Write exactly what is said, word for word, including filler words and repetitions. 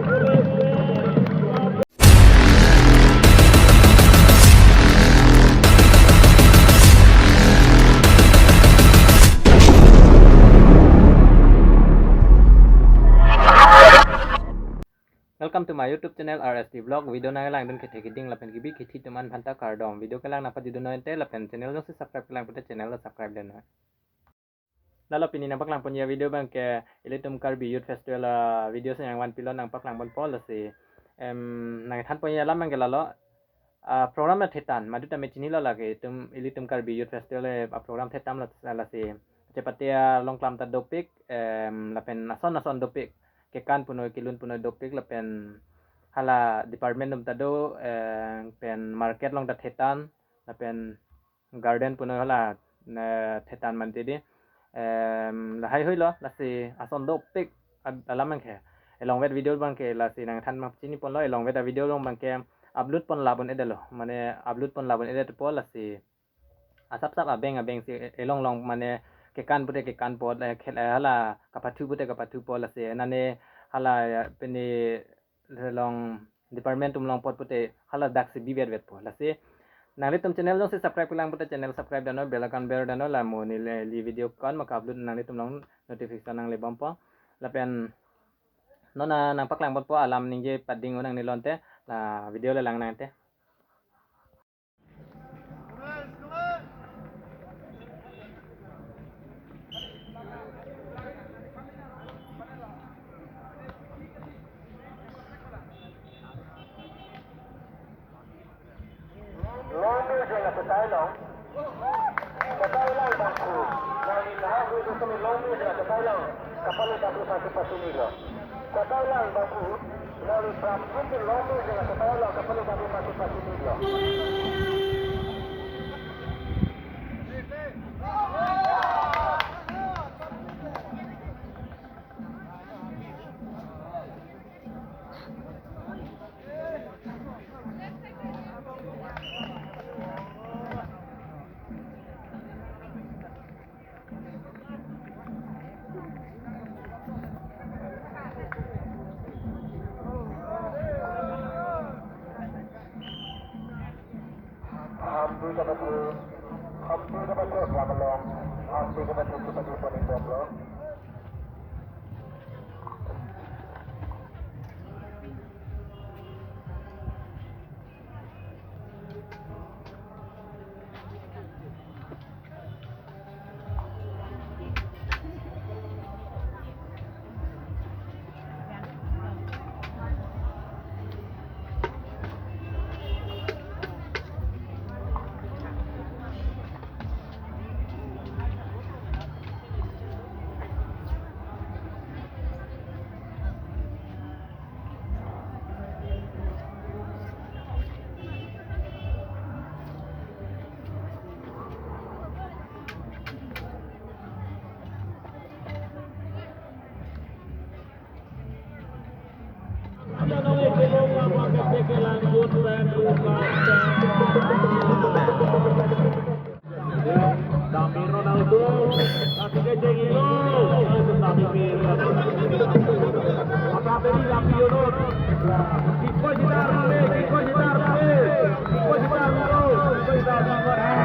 Welcome to my YouTube channel R S T Vlog. Video nanglangdun kethe keding lapen kebi kethe atum aphan ta kardom. Video kelang nangpajutdun non te lapen channel jongsi subscribe kelang pute channel lo subscribe dun non. Lalo pini nangpaklang ponji avideo abangke ilitum Karbi Youth Festival avideo si nangvanpilo, nangpaklang ponpo lasi. Em, nangthan ponji alam abangke lalo, ah, program la thetan, madu tame chinilo lake itum ilitum Karbi Youth Festival aprogram thetan lo lasi. Chepate along klam ta dopik, em, lapen ason ason dopik. Kekan punoi kelun punoi dopik lapen hala department atum ta do, em, pen market along ta thetan, lapen garden punoi hala, ne, thetan mante di. Em, lahai hoilo, lasi ason dopik ad-, alam abangke. Elongvet video abangke lasi nangthan ma chini ponlo, elongvet avideo along abangke upload pon labun edetlo. Mane upload pon labun edetpo lasi. Asap sap abeng abeng si e-, elong long mane kekan pute kekan apot, eh, khel-, eh, hala kapathu pute kapathu apot lasi. Nane hala, eh, pini long department atum long apot pute hala daksi bivetvetpo. Lasi nanglitum channel jongsi subscribe kelang pute channel subscribe dun non, bell icon ber dun non, la mo neli video kon ma ka-upload nanglitum along notification nangle bompo. Lapen non nangpaklang ponpo alam ningje pading unang nilonte la video le lang nangte. Long music la ketai long. Ketai lang bangku. Nang ni lahai hui tu semi long music la ketai long. Kapali bangku pasi pasi ni lo. Ketai lang bangku. Nang ni pram mungkin long music la ketai long. Kapali bangku pasi pasi ni lo. Hampi kapatu, hampi kapatu, kamalong, hampi kapatu, kapatu, kapatu, kapatu. Dami Ronaldo, kasih keceng itu, kasih Dami Mir. Apa beri Dami Yunus? Kiko Jidarme, Kiko Jidarme, Kiko Jidarme, Kiko Jidarme.